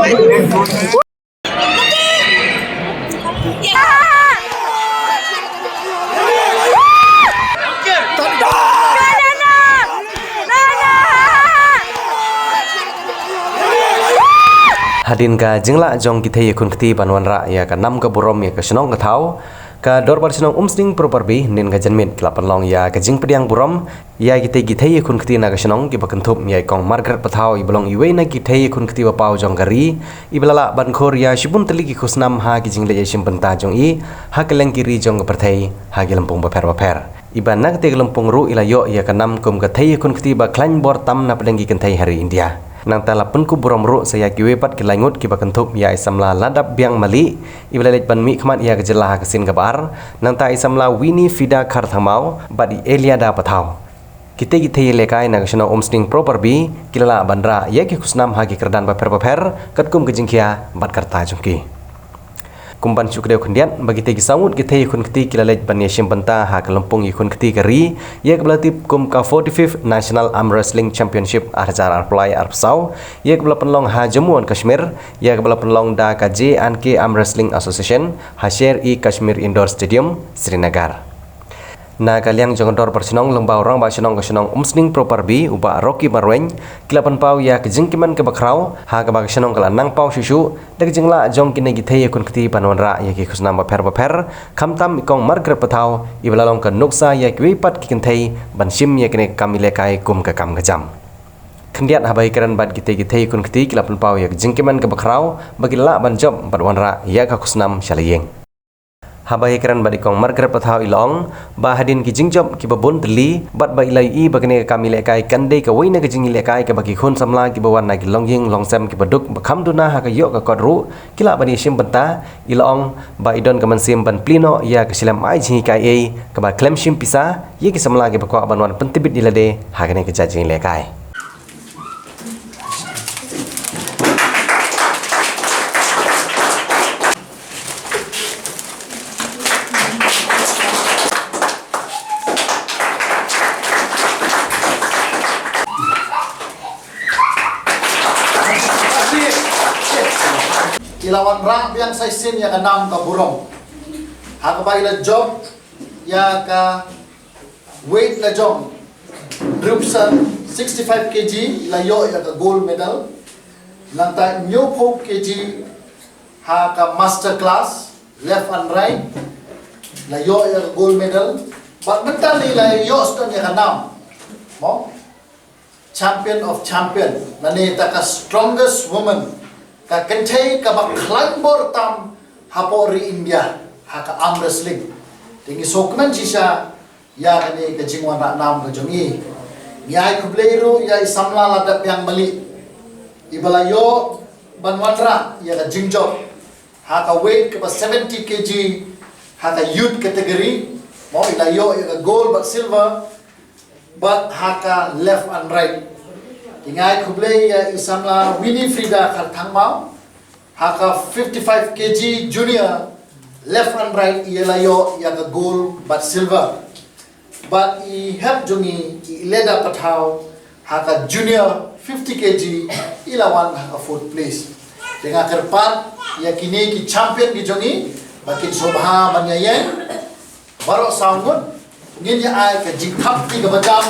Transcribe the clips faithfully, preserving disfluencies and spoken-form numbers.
Hadien ka jinglah jong ki thei ïakhun kti ban wanrah ïa ka nam ka burom ïa ka shnong ka thaw, ka Dorbar Shnong Umsning Properbi, hynnin ka janmiet ki la pynlong ïa ka jingpdiang burom ïa kitei ki thei ïakhun kti na ka shnong kiba kynthup ïa i Kong Margaret Pathaw, iba long iwei na ki thei ïakhun kti ba paw jong ka ri, iba la lah ban khur ïa shibun tylli ki khusnam ha ki jingleit ïashim bynta jong i ha kylleng ki ri jong ka pyrthei ha ki lympung bapher bapher. Iba na katei ka lympung ruh i la ïoh ïa ka nam kum ka thei ïakhun kti ba khlaiñ bor tam na pdeng ki kynthei ha ri India. Nangta la pynkup burom ruh sa ïa kiwei pat ki lai ngut kiba kynthup ïa i samla Ladap Biang Mali, iba la leit ban mihkhmat ïa ka jylla ha ka sien kaba ar, nangta i samla Winifrida Kharthangmaw bad i Eliada Pathaw. Kitei ki thei ïalehkai na ka shnong Umsning Properbi ki la lah ban rah ïa ki khusnam ha ki kyrdan bapher bapher katkum ka jingkhia bad ka rta jong ki. Kum ban shu kdew khyndiat ba kitei ki saw ngut ki thei ïakhun kti ki la leit ban ïashim bynta ha ka lympung ïakhun kti ka ri ïa kaba la tip kum ka forty-fifth National Arm Wrestling Championship ar hajar arphew lai arphew saw, ïa kaba la pynlong ha Jammu and Kashmir, ïa kaba la pynlong da ka J and K Arm Wrestling Association ha Sher-e-Kashmir Indoor Stadium, Srinagar. Na ka liang jong ka Dorbar Shnong lyngba u Rangbah Shnong ka shnong Umsning Properbi, u Bah Rocky Marwein, ki la pynpaw ïa ka jingkmen kaba khraw ha kaba ka shnong ka la nang paw shuh shuh da ka jinglah jong kine ki thei ïakhun kti ban wanrah ïa ki khusnam bapher bapher, khamtam i Kong Margaret Pathaw, iba la long ka nuksa ïa kiwei pat ki kynthei ban shim ïa kine ki kam ïalehkai kum ka kam ka jam. Khyndiat haba ïakren bad kitei ki thei ïakhun kti ki la pynpaw ïa ka jingkmen kaba khraw ba ki la lah ban jop bad wanrah ïa ka khusnam sha la ïing. Haba ïakren bad i Kong Margaret Pathaw i la ong ba hadien ki jingjop kiba bun tylli bad ba i la ïohi ba kane ka kam ïalehkai kan dei kawei na ka jingïalehkai kaba ki khun samla kiba wan na ki longïing longsem kiba duk ba kham duna ha ka ïoh ka kot ruh ki lah ban ïashim bynta, i la ong ba i don ka mynsiem ban plie noh ïa ka shlem ai jinghikai ei kaba khlem shim pisa ïa ki samla kiba kwah ban wan pyntbit ïa lade ha kane ka jait jingïalehkai. I la wanrah biang sa shisien ïa ka nam ka burom ha kaba i la jop ïa ka weight la jong hynriewphew san, sixty-five K G, i la ïoh ïa ka gold medal. Nangta hynñiewphew K G ha ka master class left and right, la ïoh ïa ka gold medal. Bad mynta i la ïoh sdang ïa ka nam, mo, champion of champion, lane ta ka strongest woman, ka kynthei kaba khlaiñ bor tam hapoh ri India ha ka arm wrestling. Te ngi sngewkmen shisha ïa kane ka jingwanrah nam ka jong i. Ngi ai khublei ruh ïa i samla Ladap Biang Mali, iba la ïoh ban wanrah ïa ka jingjop ha ka weight kaba seventy K G ha ka youth category, mo, i la ïoh ïa ka gold bad silver bad ha ka left and right. Te ngi ai khublei ïa i samla Winifrida Kharthangmaw ha ka fifty-five K G junior, left and right, i la ïoh ïa ka gold bad silver. Bad i hep jong i, i Eliada Pathaw, ha ka junior fifty K G, i la wan ha ka fourth place. Te nga kyrpad ïa kine ki champion ki jong i ba kin sngewbha ban ïaïeng. Baroh saw ngut ngin ïa ai ka jingthap kti kaba jam.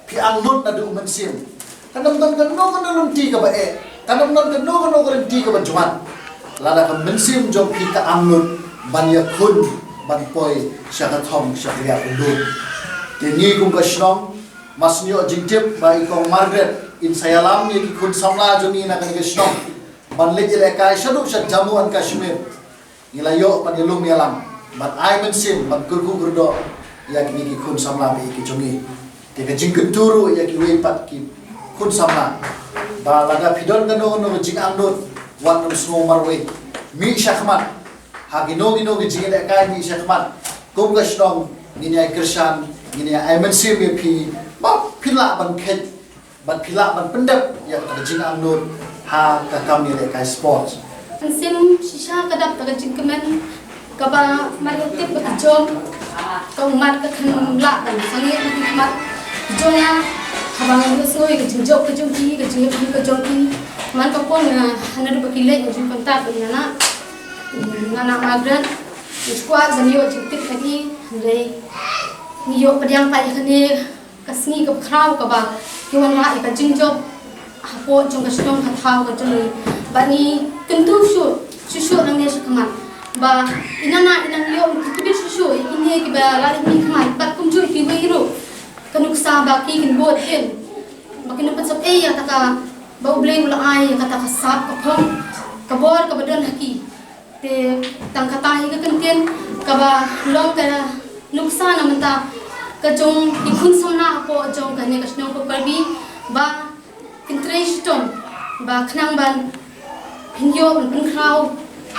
Phi angnud naduh mynsiem. Kan ym don kano kano lynti kaba eh, kan ym don kano kano ka lynti kaba jwat, lada ka mynsiem jong phi ka angnud ban ïakhun, ban poi sha ka thong sha ka ïakhun. Te ngi kum ka shnong, ma shu ïoh jingtip ba i Kong Margaret in sa ïalam ïa ki khun samla jong ngi na kane ka shnong ban leit ïalehkai shaduh sha Jammu and Kashmir. Ngi la ïoh ban ïalum ïalam, ban ai mynsiem, ban kyrkhu kyrdoh ïa kine ki khun samla ba ïeit ki jong ngi. Te ka jingkyntu ruh ïa kiwei pat ki khun samla ba lada phi don kano kano ka jingangnud, wat nym sngew marwei. Mih shakhmat ha kino kino ki jingïalehkai, mih shakhmat. Kum ka shnong ngin ïai kyrshan, ngin ïai ai mynsiem ïa phi ba phin lah ban kheit bad phi lah ban pyndep ïa kata ka jingangnud ha ka kam ïalehkai sports. Mynsiem shisha ka dap da ka jingkmen kaba mar ïa tip ba ka jong Ka ummat ka khlem lah ban sangeh na ki khmat jong nga, haba nga ïohsngew ïa ka jingjop ka jong ki, ka jingïakhun ka jong ki. Man ka por nga, hana ruh ba ki leit nga ju contact ïa nga, nga Margaret. Nga ju kwah ban ïoh jingtip na ki, hynrei ngi ïoh pdiang pat ïa kane ka sngi kaba khraw kaba ki wanrah ïa ka jingjop hapoh jong ka shnong ka thaw ka jong ngi. Ba ngi kyntu shuh shuh shuh nangne shakhmat ba i Nana i nang ïoh ki tbit shuh shuh ïa kine kiba la leit mih khmat, bad kumjuh kiwei ruh ka nuksa ba ki kin bud kin, ba kin pynsep ei ïa kata ka, ba U Blei u la ai ïa kata ka sap ka phong ka bor kaba don ha ki. Te tang kata hi ka kyntien kaba long ka nuksa na mynta ka jong ki khun samla hapoh jong kane ka shnong Pyrbi ba kin trei shitom ba khnang ban pynïoh ban pynkhraw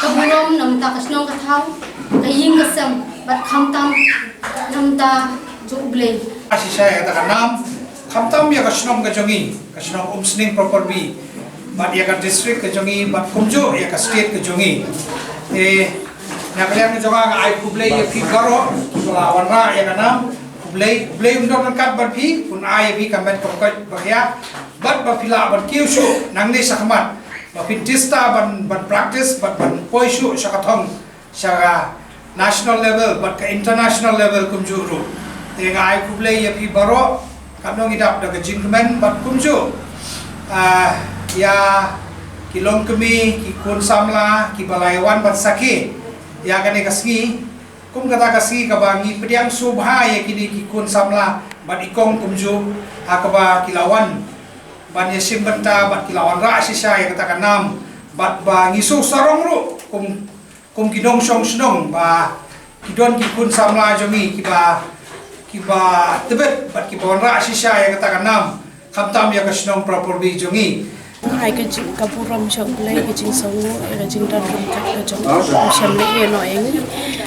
ka burom na mynta ka shnong ka thaw, ka ïing ka sem, bad khamtam na mynta jong U Blei. Shisha ïa kata ka nam, khamtam ïa ka shnong ka jong ngi, ka shnong Umsning Pyrbi, bad ïa ka district ka jong ngi, bad kumjuh ïa ka state ka jong ngi. Eh, na ka liang ka jong nga, nga ai khublei ïa phi baroh kiba la wanrah ïa ka nam. Khublei, U Blei un don ryngkat bad phi, un ai ïa phi ka met ka pyrkhat ba khia, bad ba phi lah ban kiew shuh nangne shakhmat, ba phin tista ban, ban practice, bad ban poi shuh sha ka thong, sha ka national level bad ka international level kumjuh ruh. Te nga ai khublei ïa phi baroh, katno ngi dap da ka jingkmen bad kumjuh, ah, ïa ki longkmie, ki khun samla kiba la ïa wan ban sakhi ïa kane ka sngi. Kum kata ka sngi kaba ngi pdiang sngewbha ïa kine ki khun samla bad i kong kumjuh, ha kaba ki la wan ban ïashim bynta bad ki la wanrah shisha ïa kata ka nam, bad ba ngi sngewsarong ruh kum kum ki nongshong shnong ba ki don ki khun samla jong ngi kiba, kiba tbit bad kiba wanrah shisha ïa kata ka nam, khamtam ïa ka shnong Pyrbi jong ngi. Ai ka jing, ka burom sha U Blei, ka jingsngew, ka jingdon ryngkat ka jong U, shem leh ïa no ïa ngi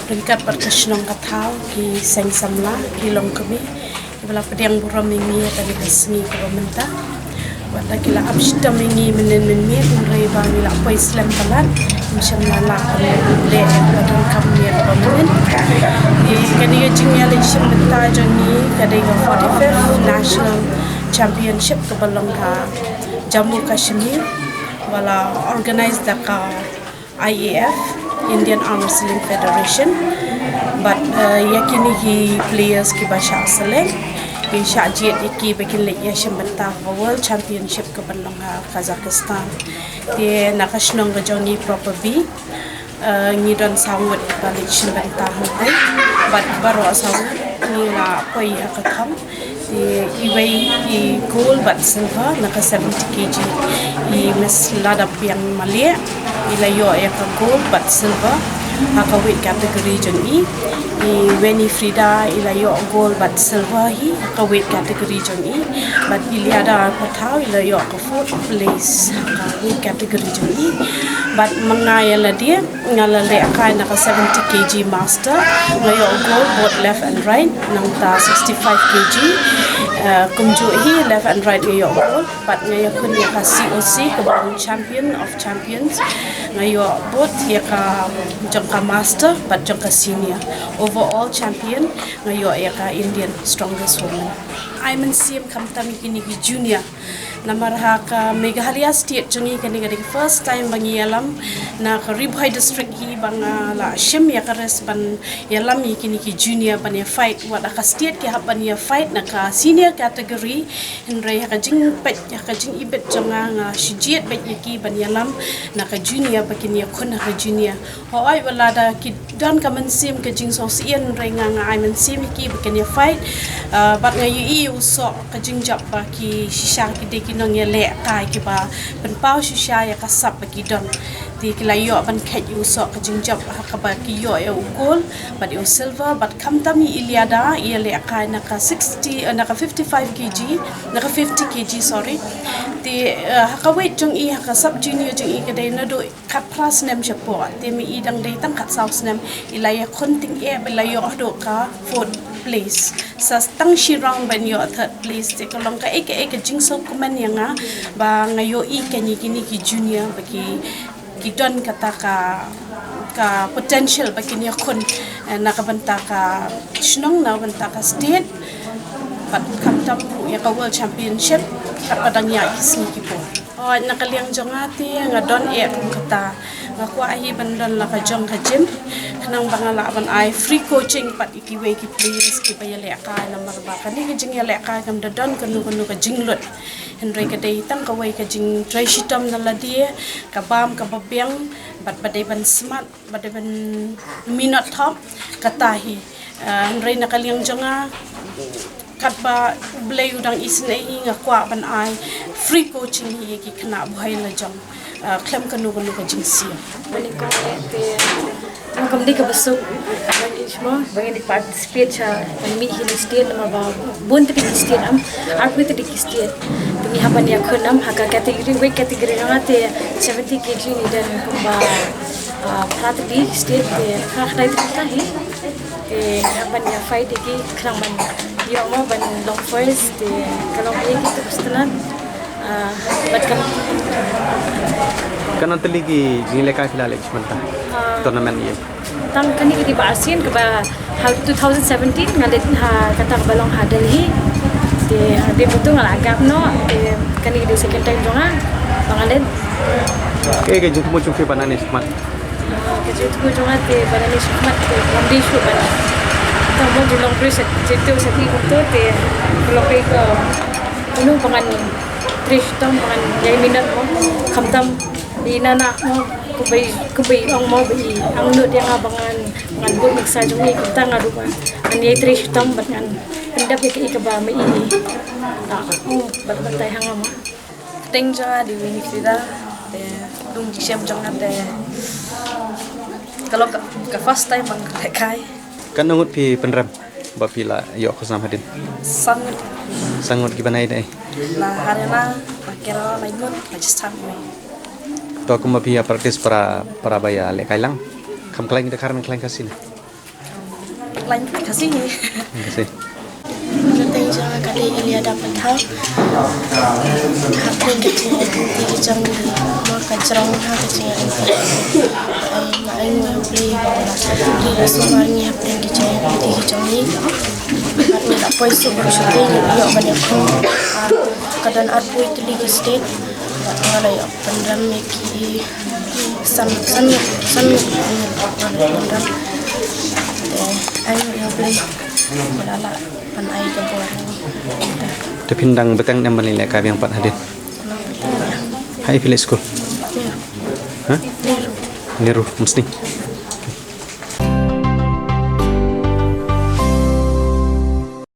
ryngkat bad ka shnong ka thaw, ki seng samla, ki longkmie kiba la pdiang burom ïa ngi ïa kane ka sngi kaba mynta. Wat la ki la ap shitom ïa ngi mynnin mynmiet, hynrei ba ngi la poi slem palat, ngim shym la lah ban leh ïa kaba donkam ïa kaba mynnin. Ïa kane ka jingïaleit shim bynta jong ngi ka dei ka forty-fifth National Championship kaba long ha Jammu Kashmir, ba la organize da ka I A F, Indian Arm Wrestling Federation. Bad, eh, ïa kine ki players kiba shah select, ki shah jied ïa ki ba kin leit ïashim bynta ha World Championship kaban long ha Kazakhstan. Te na ka shnong ka jong ngi Pyrbi, eh, ngi don saw ngut ba leit shim bynta hangtei. Bad baroh saw ngut ngi la poi ha ka thong. Te iwei i gold bad silver na ka seventy K G. I Miss Ladabiang Malieh i la ïoh ïa ka gold bad silver ha ka weight category jong i. I Winnie Frida i la ïoh gold bad silver hi ha ka weight category jong i. Bad Iliada Pathaw i la ïoh ka fourth place ha ka weight category jong i. Bad ma nga ïa lade, nga la lehkai na ka seventy K G master, nga ïoh gold both left and right, nangta sixty-five K G, eh, kumjuh hi left and right nga ïoh gold, bad nga ïakhun ïa ka C O C kaba long champion of champions, nga ïoh both ïa ka jong ka master bad jong ka senior. Overall champion nga ïoh ïa ka Indian strongest woman. Ai mynsiem khamtam ïa kine ki junior. Namar ha ka Meghalaya state jong ngi kane ka dei ka first time ba ngi ïalam, na ka Ri Bhoi district hi ba nga la shim ïa ka risk ban ïalam ïa kine ki junior ban ïa fight. Wat ha ka state ki hap ban ïa fight na ka senior category, hynrei ha ka jingpeit, ha ka jingibit jong nga, nga shu jied beit ïa ki ban ïalam na ka junior ba kin ïakhun ha ka junior. Hooid, wat la da ki don ka mynsiem ka jingsngewsih, hynrei nga, nga ai mynsiem ïa ki ba kin ïa fight. Ah, bad nga ïohi u soh ka jingjop ba ki shisha ki dei ki nongïalehkai kiba pynpaw shisha ïa ka sap ba ki don. Te ki la ïoh ban kheit ïa u soh ka jingjop ha kaba ki ïoh ïa u gold bad ïa u silver, bad khamtam i Iliada i ïalehkai na ka sixty, eh, na ka fifty-five K G, na ka fifty K G, sorry. Te, eh, ha ka weight jong i, ha ka sub junior jong i ka dei naduh khatphra snem shapoh, te ma i dang dei tang khatsaw snem, i la ïakhun tyngeh bad i la ïoh haduh ka fourth place. Sa tang shi round ban ïoh third place, te ka long kaei kaei ka jingsngewkmen ïa nga ba nga ïohi kane kine ki junior ba ki, ki don kata ka, ka potential ba kin ïakhun, eh, na ka bynta ka shnong, na ka bynta ka state, bad khamtam ruh ïa ka World Championship katba dang ïaid ki sngi ki por. Hooid, na ka liang jong nga te nga don eh kum kata. Nga kwah hi ban don la ka jong ka gym khnang ba nga lah ban ai free coaching pat ïa kiwei ki players kiba ïalehkai, namar ba kane ka jingïalehkai kam da don kano kano ka jinglut. Hynrei ka dei tang kawei ka jingtrei shitom na lade, ka bam kaba biang, bad ba dei ban smat, ba dei ban minot thok, kata hi. Ah, hynrei na ka liang jong nga, katba U Blei u dang isynei hi, nga kwah ban ai free coaching hi ïa ki khynnah buhai la jong, ah, khlem kano kano ka jingsiew. Bad nga kwah te, nga kam dei kaba suk ban ïa shma, ban ïa participate sha ban mih hi na state, namar ba bun tylli ki state am, arphew tylli ki state. Te ngi hap ban ïakhun am ha ka category, weight category jong nga te seventy K G, ngi don kumba, ah, phra tylli ki state, te phra khyndai tylli ka hi. Te ngi hap ban ïa fight ïa ki khnang ban ïoh mo ban long first, te ka long ïa ki tu state. Ah, bad kam Katno tylli ki jingïalehkai phi la leh mynta? Ah, tournament ïa. Tang kane ka dei ba arsien, kaba ha two thousand seventeen nga leit ha kata kaba long ha Delhi. Te ha dei betul nga la gap noh. Te kane ka dei second time jong nga ba nga leit. Kaei ka jingthmu jong phi ba nane shakhmat? Ah, ka jingthmu jong nga te ba nane shakhmat te ngam dei shuh ban, tang mo jong long bri sha jingthmu sha ki kumto te ka long ka, kumno ba ngan trei shitom ba ngan ïai minot mo, khamtam i na na mo, kumba i, kumba i ong mo ba i angnud ïa nga ba ngan, ngan bud nuksa jong i, kumta nga ruh ba ngan ïai trei shitom bad ngan pyndep ïa kaei kaba ma i, ah, ong bad batai ha nga mo. Kyrteng jong nga dei Winifrida, te dei ka jingshem jong nga te ka long ka, ka first time ba nga lehkai. Katno ngut phi pynrem ba phi la ïoh khusnam hadien? San ngut. San ngut, kiba na ei na ei? Na Haryana, na Kerala lai ngut, Rajasthan wei. To kumba phi ïa practice para, para ba ïalehkai lang, kham khlaiñ ki Dkhar ne khlaiñ Khasi ne? Khlaiñ Khasi. Khasi. Kyrteng jong nga ka dei Eliada Pathaw. Hapdeng ka jingïaid lynti ka jong ngi, mo, ka jrong ha ka jingïaid lynti. Ai, nga ai nguh ïa U Blei ba u la sumar ngi hapdeng ka jingïaid lynti ka jong ngi. Bad ngi la poi suk shuh te ngi ïoh ban ïakhun. Ar, ka don arphew tylli ki state. Bad nga la ïoh pynrem ïa ki san, san, san, nga la ïoh pynrem. Te ai nguh ïa U Blei ba u la lah ban ai ka bor. Te phin dang bteng ne em ban leh ka biang pat hadien? Haei phi leh skul? Ha? Nehru Muslim.